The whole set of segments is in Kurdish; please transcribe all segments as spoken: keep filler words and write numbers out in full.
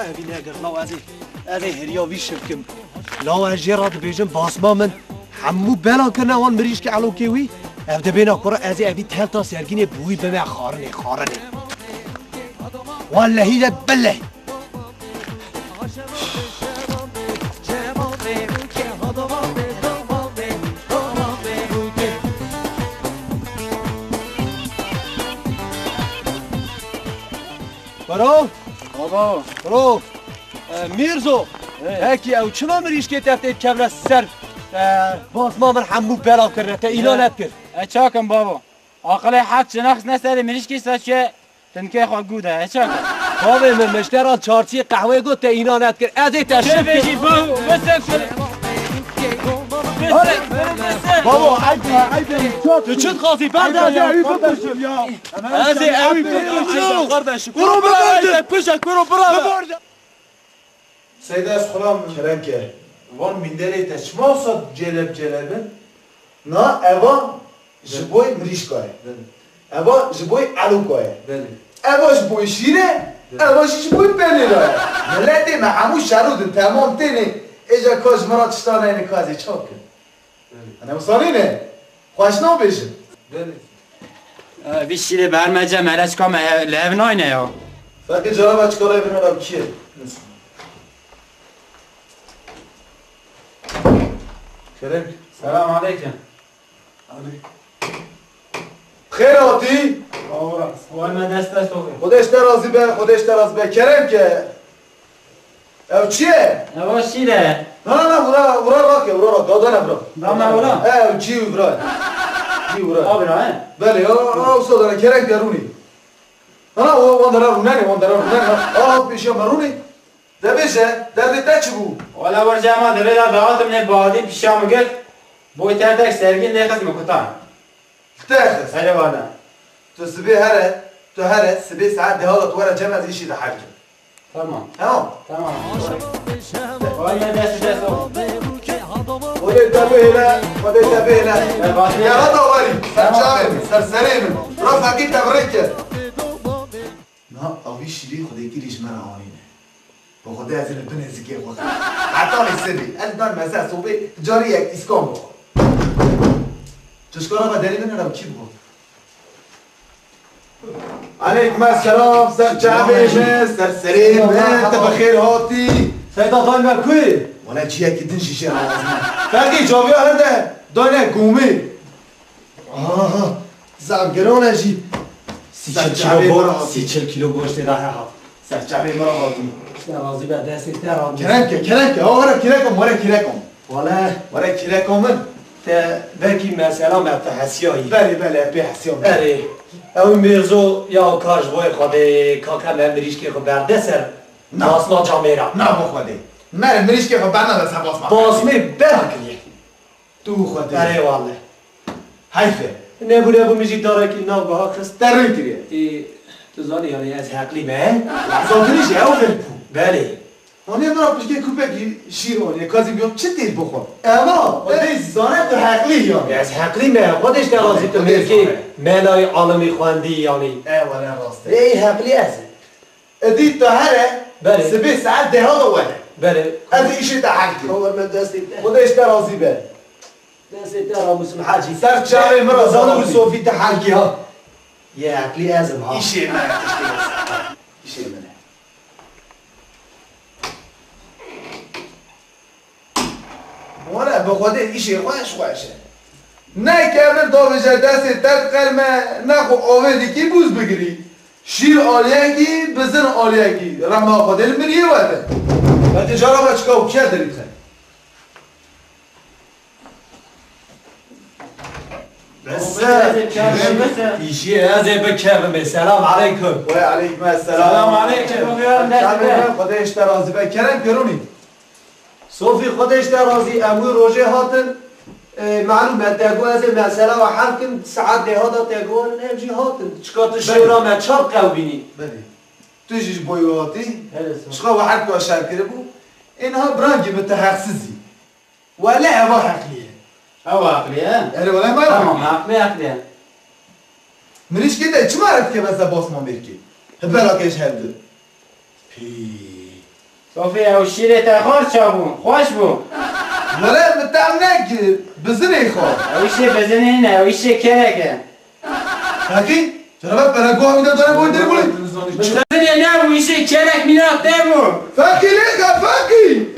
Evî negir, law ez ê, ez ê heriya vî şil kim. Law ez jê re dibêjim, basma min hemû bela kirine wan mirîşkê elokê wî. Ev dibêna kura ez ê evî telta sergînê bi wî bime xarinê, xarinê. Wellehî de billehî. Bro! Baba. Bro! E, Mîrzo! Hey. Hekî ew çima mirîşkê te tê kevre ser, e, basma min hemû bela kirine, te îna nedikir. E, çakin baba. Aqilê heft çi nexistine serê mirîşkî, se çûye tinkê xwe gû de, e çakin. Bavê min, min ji te re çarçiyê qehweyê got, te îna nedikir. Ez ê te şif kim. Çi bêjî, babo, bisekir. Bisekir, bisekir. Babo, eyb e, eyb e. Tu çi dixwazî, berde. Eyb e, eyb e, kardeşim ya. Ez ê ewî bikujim, kardeşim. Kuro bira, eyb e, kujek, kuro bira. Seyda, ez xulam. Kerem ke, van minderê te çima wisa celeb celeb in? Na, eva ji boy mirîşka ye. Belê. Eva ji boy eloka ye. Belê. Eva ji boy şîr e, belê, eva jî ji boy penêra ye. Miletê me hemû şerû din, temam têne. Êca ka ji min re tişta neyne, ka ez ê çawa bikim? Belê. Hene wisa nîne? Xweş nabêjin. Belê. E, vî şîrê berme cem, hele çika me he-, li hev nayne ya. Fekê cara ve çika lê bine ev kî ye? Kerem. Selam aleykum. Xêr hatî. Wer me dest dest oke. Xwedê ji te razî be, Xwedê ji te razî be. Kerem ke. Ev çi ye? Eva şîr e. Na, na, na, vura, vura rake, vura rake. Da, da ne vura. Da me vura. Ev çi vura. Çi vura. Abi na, he? Belê, ya, ya, usta da ne, kerem ke rûnî. Na, na, o, wan dera rûnenê, wan dera rûnenê. A, pêşiya me rûnî. De bêje, derdê te çi bû? Wala werca ma di rê de daxim lê badî pişa min girt. Boy terdek sergîn lê xist min kutan. Li te xist? Erê wala. Tu sibê here, tu here, sibê saet deha de tu were cem, ez îşî de hel kim. Tamam. Tamam. Tamam. Vay ya dest dest ol. Xwedê te bihêle, Xwedê te bihêle. Ya, hata werî, ser çavê min, ser serê min. Rafekî te bi rê kir. Niha ew vî şîrî xwedêkirî ji me re anîne. Bi xwedê ez ê li binê zikê xwe xim. Heta lê sibê. Ez dan me ser sobê carî yek îskan bixwe. Çişka re ve derî bine re kî bixwe. Aleykum selam, ser çavê me, ser serê me, te bi xêr hatî. Seyda dayê me ku ye? Wala ciyekî din jî jê re lazim e. Fekî caviya herde dayne gomê. Aha, zaf giran e jî. Sî çil kîlo go-, sî çil kîlo goştê dahe hat. Ser çavê min re hatî. Te razî be, destê te razî be. Kerem ke, kerem ke, ha, were kîreka min, were kîreka min. Wale. Were kîreka min. Te belkî mesela me te hesiyayî. Belê, belê, pê hesiya min. Erê, ew Mîrzo ya ka ji bo Xwedê, kaka me mirîşkê xwe berde ser. Na. Basma camêra. Na bo Xwedê. Mere mirîşkê xwe bernede ser basma. Basmê bera kiriye. Tu xwe de. Erê wale. Heyf e. Nebû nebû min jî darekî nav biha xist. Te rê kiriye. Ê, tu zanî yanî ez heqlî me, he? Zatinî jî ew xil bû. Belê. Anê min re pişkê kupekî şîr anî. Kazî biyom çi têr bixwe. Eva, e, Xwedê zane tu heqlî yanî. Ez heqlî me. Xwedê ji te razî, tu mêrkê melayê alimî xwendî yanî. E, wele rast e. Ê, heqlî ez im. Edî tu here, belê, sibê saet deha de were. Belê. Ez ê îşê te hel kim. Ka wer me destê te. Xwedê ji te razî be. Destê te ramusim hacî. Ser çavê min re zano û Sofî te hel kî ha. Yê eqlî ez im ha. Îşê me, îşê me. Îşê min e. Were, bi Xwedê îşê xweş xweş e. Ne kevir davêje destê te diqerme, ne xwe avê dikî bûz bigirî. Şîr aliyekî, bizin aliyekî. Rehma Xwedê li miriyê we be. Hadi cara me çika û kiye derî dixe. Bes e. Îşî ez ê bikevim ê. Selam aleykum. Ve aleykum esselam. Selam aleykum. Çavê me, Xwedê ji te razî be. Kerem ke rûnî. Sofî, Xwedê ji te razî, em wî rojê hatin. E, malûm e, te got ez ê mesela we hel kim, saet dêha de te got em jî hatin. Çika tu, belê, şêwra me çap qewbînî. Belê. Tu jî ji bo wî hatî. Belê, sağ ol. Çika we her ka şer kiribû. Ê niha birangî min, tu heqsiz î. Wele eva heqlî ye. Ew heqlî ye? Erê wele me. Tamam, heqlî, heqlî ye. Mirîşkê te çima re dikeve ser basma mêrkê? Hibera ke ji hev du. Pî. Tofê, ew şîrê te xwar, ça bû? Xweş bû. Wele min tehm nekir, bizinê xwar. Ew îşê bizinê ne, ew îşê kerek e. Pekî, cerebe pere guha wî de dane boy derê bulî. Bizinê nebû, îşê kerek mîna te bû. Fekî lê ke fekî.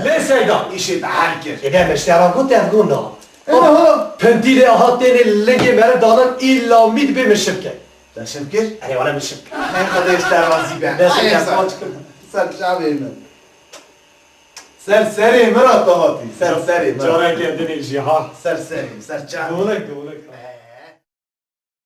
Lê Seyda. Îşê te hel kir. Ê, de miştera got ev got na. Eha. Pintî lê aha tênê lingê meriv danin, îlla mî dibê min şip ke. Te şip kir? Erê, wele min şip kir. Ey Xwedê ji te razî be. Destê te paç kim. Ser çavê min. Ser serê min re te hatî. Ser serê min. Careke dinê jî ha. Ser serê, ser çavê. Dûlik, dûlik.